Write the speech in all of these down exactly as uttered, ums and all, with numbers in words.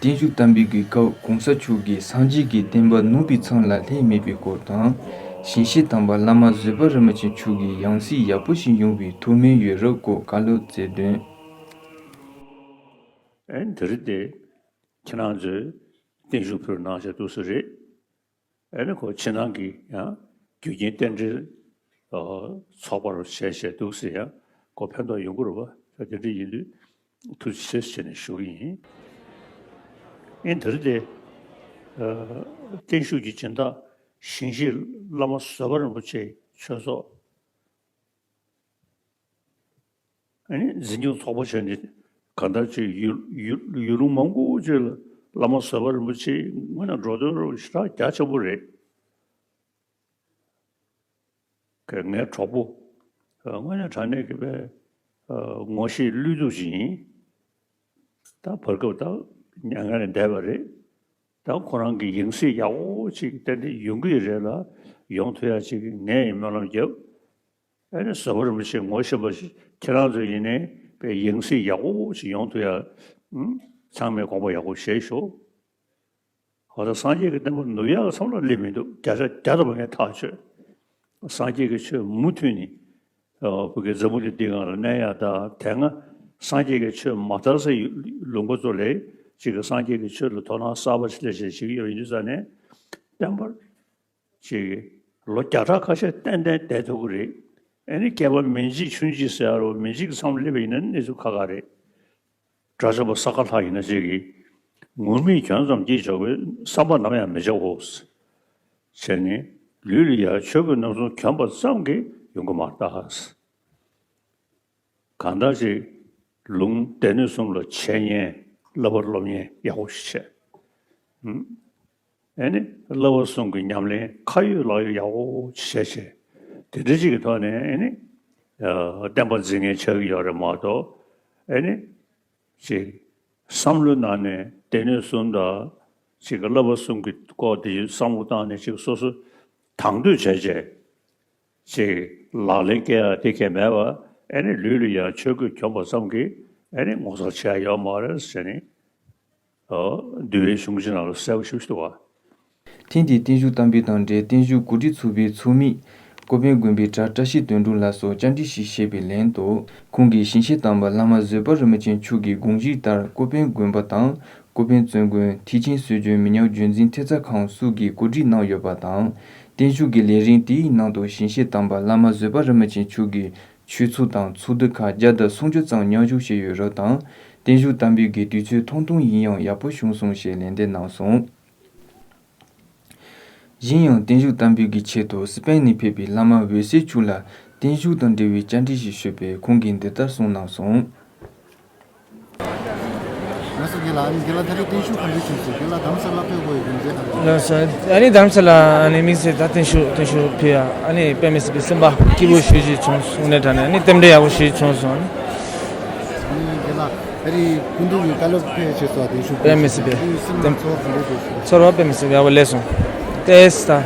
བརྟན་བཞུགས་བསྟར་འབུལ་གྱི་སྐབས་གོང་ས་མཆོག་གིས་སངས་རྒྱས་ཀྱི་བསྟན་པ་ནུབ་པའི་མཚམས་ལ་སླེབས་མེད་པའི་སྐོར་དང་། ཞིང་གཤེགས་དམ་པ་བླ་མ་བཟོད་པ་རིན་པོ་ཆེ་མཆོག་གི་ཡང་སྲིད་ཡག་པོ་ཞིག་ཡོང་བའི་ཐུགས་སྨོན་ཡོད་རབས་སྐོར་བཀའ་སློབ་སྩལ་དོན། ཨེ་འདི་རེད་དེ། ཁྱེད་རང་ཚོས་བརྟན་བཞུགས་ཕུལ་གནང་བྱས་འདུག་ས་རེད། ཨེ་ནི་ཁོ་ཕྱི་ནང་གི་ཡང་རྒྱུ་རྐྱེན་རྟེན་འབྲེལ་ཚོགས་པ་རུ་བྱས་བྱས་འདུག་ཟེར་ཡང་ཁོ་ཕན་ཐོགས་ཡོང་གི་རེད་པ། དེ་འདྲ་ཡིན་དུས་ཐུགས་རྗེ་ཆེ་ཟེར་ནས་ཞུ་གི་ཡིན། ཨེ་འདིར་དེ་བརྟན་བཞུགས་ཀྱི་སྦྱིན་བདག་ཞིང་གཤེགས་བླ་མ་བཟོད་པ་རིན་པོ་ཆེ་ཆོས་ཚོགས། ཨ་ནི་འཛིན་སྐྱོང་ཚོགས་པ་བྱས་ནས་གང་ལྟར་ཅིག་ཡུལ་ཡུལ་ཡུལ་ལུང་མང་པོ་ཅིག་ལ་བླ་མ་བཟོད་པ་རིན་པོ་ཆེ་དངོས་གནས་འགྲོ་དོན་རུ་ཞེ་དྲག་རྒྱ་ཆེན་པོ་རེད། ངའི་གྲོགས་པོ་དངོས་གནས་དྲང་གནས་ཀྱི་པའི་ངོ་ཤེས་བློས་གཏུག་ཅིག་ཡིན། ད་བར་སྐབས་ད་མྱ་ངན་ལས་འདས་པ་རེད། ད་ཁོ་རང་གི་ཡང་སྲིད་ཡག་པོ་ཅིག་ཏན་ཏན་ཡོང་གི་རེད་ལ་ཡོང་ཐུབ་ཡ་ཅིག་ངས་སྨོན་ལམ་རྒྱབ། ཨ་ནི་བཟོད་པ་རིན་པོ་ཆེ་ངོ་ཤེས་པ་ཞིག་ཁྱེད་རང་ཚོ་ཡིན་ནའི་པའི་ཡང་སྲིད་ཡག་པོ་ཞིག་ཡོང་ཐུབ་ཡ། ཨུམ། ཚང་མས་དགོངས་པ་ཡག་པོ་བཞེས་ཤོག། འོ་ད་སངས་རྒྱས་ཀྱི་བསྟན་པ་ནུབ་ཡག་གི་མཚམས་ལ་སླེབས་མི་འདུག། བརྒྱ་ཆ་བརྒྱ་ཐམ་པ་ངས་ཐག་ཆོད། སངས་རྒྱས་ཀྱི་ཆོས་མུ་མཐུད་ནས་བོད་ཀྱི་འཛམ་བུ་གླིང་འདི་སྒང་ལ་གནས་ཡག་དང་དེ་སྔ་སངས་རྒྱས་ཀྱི་ཆོས་མ་དར་སའི་ལུང་པ་ཚོ་ལ་ཅིག་གི་སངས་རྒྱས་ཀྱི་ཆོས་ལ་དོ་སྣང་གསར་པ་ཞིག་སླེབས་བྱས་བྱེད་ཀྱི་ཡོད་པ་ཡིན་དུས་ཙང་ནས་བསྟན་པར། ཅིག་ལོ་བརྒྱ་ཕྲག་ཁ་ཤས་ཏན་ཏན་བསྡད་ཐུབ་ཀྱི་རེད། ཨ་ནི་བསྐལ་པ་མི་འཇིག་ཆུ་འཇིག་ཟེར་ཡ་རོ་མི་འཇིག་གི་མཚམས་སླེབས་པ་ཡིན་ན་གནས་ཚུལ་ཁག་ཁག་རེད། དགྲ་བཅོམ་པ་ས་ག་ལྷ་ཡིན་ན་ཅིག་གིས་ངུར་སྨྲིག་གྱོན་ཙམ་གྱིས་ཆོག་པའི་བསམ་པ་ནམ་ཡང་མི་བྱའོ། བྱས་ནས་ལུས་ལ་ཡང་ཆོས་གོས་རྣམ་གསུམ་གྱོན་པ་ཙམ་གྱིས་ཡོང་གི་མ་རེད་ད། གང་ལྟར་ཅིག་ལུང་སྡེ་སྣོད་གསུམ་ལ་འཆད་ཉན་བསླབ་པ་སློབ་གཉེར་ཡག་པོ་ཞིག་བྱས། ཨ་ནི་བསླབ་པ་གསུམ་གྱི་ཉམས་ལེན་ཁ་ཡོད་ལག་ཡོད་ཡག་པོ་ཞིག་བྱས་བྱས། དེ་འདྲ་ཅིག་གི་ཐོག་ནས་ཨ་ནི་བསྟན་པ་འཛིན་མཁན་ཆགས་ཀྱི་ཡོད་རེད་མ་གཏོགས། ཨ་ནི་ཅིག་བསམ་བློའི་ནང་ནས་སྡེ་སྣོད་གསུམ་དང་ཅིག་གི་བསླབ་པ་གསུམ་གྱི་སྐོར་དེ་བསམ་བློ་བཏང་ནས་ཅིག་སོ་སོ་དང་དོད་བྱས་བྱས། ཅིག་ལག་ལེན་སྐྱེལ་ཡ་དེ་གས་མེད་པ། ཨེ་ནི་ལུས་ལ་ཡང་ཆོས་གོས་གྱོན་པ་ཙམ་གྱིས་ཨེ་ནི་ངོ་མཚར་ཆེ་ཡ་ཡོད་མ་རེད་ཟེར་ནས། ཨོ། འདུལ་བའི་གཞུང་ཆེན་ནང་ལ་གསལ་པོ་ཞེ་པོ་ཞིག་འདུག་བ། ཐེངས་འདིའི་བརྟན་བཞུགས་བསྟར་འབུལ་དང་འབྲེལ་བརྟན་བཞུགས་གོ་སྒྲིག་ཚོགས་པའི་ཚོགས་མི་ཀོ་པན་དགོན་པའི་གྲྭ་བཀྲ་ཤིས་དོན་གྲུབ་ལགས་སུ་བཅར་འདྲི་ཞིག་བྱས་པའི་ལན་དུ། ཁོང་གིས་ཞིང་གཤེགས་དམ་པ་བླ་མ་བཟོད་པ་རིན་པོ་ཆེ་མཆོག་གི་དགོངས་གཞི་ལྟར་ཀོ་པན་དགོན་པ་དང་། ཀོ་པན་བཙུན་དགོན། ཐེག་ཆེན་སྲོལ་རྒྱུན་མི་ཉམས་རྒྱུན་འཛིན་ཐེབས་རྩ་ཁང་སོགས་ཀྱིས་གོ་སྒྲིག་གནང་ཡོད་པ་དང་། བརྟན་བཞུགས་ཀྱི་ལས་རིམ་དེའི་ནང་དུ་ཞིང་གཤེགས་དམ་པ་བླ་མ་བཟོད་པ་རིན་པོ་ཆེ་མཆོག་གི་ཆོས་ཚོགས་དང་ཚོགས་འདུ་ཁག་བརྒྱ་དང་སུམ་ཅུ་ཙམ་མཉམ་ཞུགས་བྱས་ཡོད་རབས་དང་། བརྟན་བཞུགས་བསྟར་འབུལ་གྱི་དུས་ཚོད་ཐུང་ཐུང་ཡིན་ཡང་ཡག་པོ་བྱུང་སོང་ཞེས་ལན་འདེབས་གནང་སོང་། གཞན་ཡང་བརྟན་བཞུགས་བསྟར་འབུལ་གྱི་ཆེད་དུ་སི་པན་ནས་ཕེབས་པའི་བླ་མ་འོད་ཟེར་མཆོག་ལ་བརྟན་བཞུགས་དང་འབྲེལ་བའི་བཅར་འདྲི་ཞིག་ཞུས་པས་ཁོང་གིས་འདི་ལྟར་གསུངས་གནང་སོང་། ལགས་སོ། རྒན་ལགས། ཨ་ནི་རྒན་ལགས་ད་རེས་བརྟན་བཞུགས་ག་འདྲ་བྱུང་སོང་། རྒན་ལགས་རྡ་རམ་ས་ལ་ཕེབས་དགོས་ཡོད་རྒྱུ་མཚན་ག་རེ། ལགས་སོ། ཨ་ནི་རྡ་རམ་ས་ལ་ཨ་ནི་དམིགས་བསལ་ད་བརྟན་བཞུགས་བརྟན་བཞུགས་ཕེབས་ཡ་ཨ་ནི་དཔེ་མི་སྲིད་པའི་སེམས་པ་སྐྱིད་པོ་ཞེ་ཅིག་བྱུང་སོང་། དངོས་གནས་དྲང་གནས་ཨ་ནི་རྟེན་འབྲེལ་ཡག་པོ་ཞེ་ཅིག་བྱུང་སོང་། ཨ་ནི་རྒན་ལགས་ད་རེས་སྐུ་མདུན་གྱི་བཀའ་སློབ་ཕེབས་བྱས་སོང་། བརྟན་བཞུགས་དཔེ་མི་སྲིད་པའི་སེམས་ནང་ཚོར་བ་ག་འདྲ་འདུག་ཟེར། ཚོར་བ་དཔེ་མི་སྲིད་པའི་ཡག་པོ་སླེབས་སོང་། ཏེས་ད།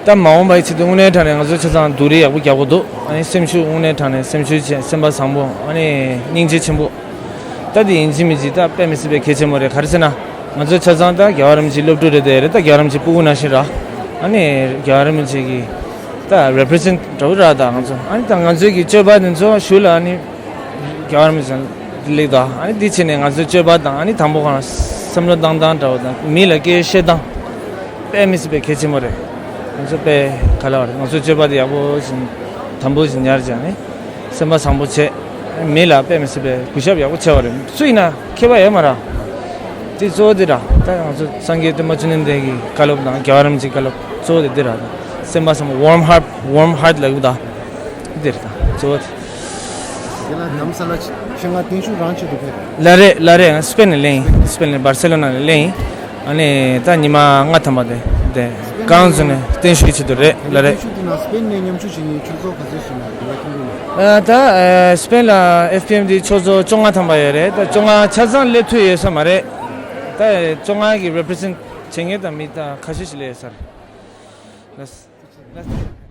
ད་མ་འོངས་པའི་ཆེད་དུ་དངོས་གནས་དྲང་གནས་ང་ཚོའི་ཆ་ཚང་སྡུག་རུས་ཡག་པོ་རྒྱག་དགོས་འདུག་ཨ་ནི་སེམས་ཤུགས་དངོས་གནས་དྲང་གནས་སེམས་ཤུགས་ཆེ། སེམས་པ་བཟང་པོ། ཨ་ནི་སྙིང་རྗེ་ཆེན་པོ། ད་དེ་ཡིན་གཅིག་མིན་གཅིག་ད་དཔེ་མི་སྲིད་པའི་གལ་ཆེན་པོ་རེད། ག་རེ་ཟེར་ན། ང་ཚོའི་ཆ་ཚང་ད་རྒྱལ་བ་རིན་པོ་ཆེའི་སློབ་ཕྲུག་རེད། དེ་རེད། ད་རྒྱལ་བ་རིན་པོ་ཆེའི་སྤུ་གུ་ནང་བཞིན་ར། ཨ་ནི་རྒྱལ་བ་རིན་པོ་ཆེ་གི་ད་རེ་པི་རི་ཛེན་ཊི་འདྲ་བོ་ར། ད་ང་ཚོ་ཨ་ནི་ད་ང་ཚོའི་གི་སྤྱོད་པ་དེ་ཚོ་ཞུ་ལ་ཨ་ནི་རྒྱལ་བ་རིན་པོ་ཆེ་སླེབས་དང་། ཨ་ནི་དེ་བྱས་ནས་ང་ཚོའི་སྤྱོད་པ་དང་། ཨ་ནི་དང་པོ་གང་བསམ་བློ་བཏང་སྟངས་འདྲ་བོ་དང་། མི་ལ་སྐད་བཤད་སྟངས་དཔེ་མི་སྲིད་པའི་གལ་ཆེན་པོ་རེད། ང་ཚོ་དཔེ་ག་ལ་བ་རེད། ང་ཚོའི་སྤྱོད་པ་དེ་ཡག་པོ་ཞིག་དམ་པོ་ཞིག་ཉར་བྱས་ནས་སེམས་པ་བཟང་པོ་བྱས། མི་ལ་དཔེ་མི་སྲིད་པའི་གུས་ཞབས་ཡག་པོ་བྱས་པ་རེད། སུ་ཡིན་ན་མཁས་པ་ཡོད་མ་རེད། དེ་གཙོ་བོ་དེ་ར། ད་ང་ཚོ་སངས་རྒྱས་སྟོན་པ་བཅོམ་ལྡན་འདས་ཀྱི་བཀའ་སློབ་དང་རྒྱལ་བ་རིན་པོ་ཆེའི་བཀའ་སློབ་གཙོ་བོ་དེ་འདི་ར། སེམས་པ་བཟང་པོ། ཝོམ་ཧར་ཊི། ཝོམ་ཧར་ཊི་ལབ་ཀྱི་འདུག་འདི་རེད། ད་གཙོ་བོ་དེ། དེ་ལ་རྡ་རམ་ས་ལ་ཆེད་མངགས་བརྟན་བཞུགས་རང་ཆེད་དུ་ཕེབས། ལགས་རེད། ལགས་རེད། ང་སི་པེན་ནས་སླེབས་ཡིན། སི་པེན་ནས་སྦར་སེ་ལོ་ན་ནས་སླེབས་ཡིན། ཨ་ནི་ད་ཉི་མ་ལྔ་ཐམ་པ་དེ་དེ་གང་བཟོས་ནས་བརྟན་བཞུགས་ཆེད་དུ་རེད། ལགས་རེད། བརྟན་བཞུགས་དེ་ན་སི་པེན་ནས་མཉམ་ཞུགས་བྱེད་མཁན་ཆོས་ཚོགས་ག་ཚོད་ཞིག་ན་དེ་ལ་མཐུན་གྱི་ཡོད། ཨ་ད་ཨ་སི་པེན་ལ་ཨེཕ་པི་ཨེམ་དེ་ཆོས་ཚོགས་བཅོ་ལྔ་ཐམ་པ་ཡོད་རེད། ད་བཅོ་ལྔ་ཆ་ཚང་སླེབས་ཐུབ་ཡོད་ས་མ་རེད། ད་བཅོ་ལྔ་གི་རེ་པི་རི་ཛེན་ཊི་བྱེད་མཁན་དང་མི་ད་ཁ་ཤས་ཤིག་སླེབས་ཡོད་ས་རེད། ལགས། ལགས།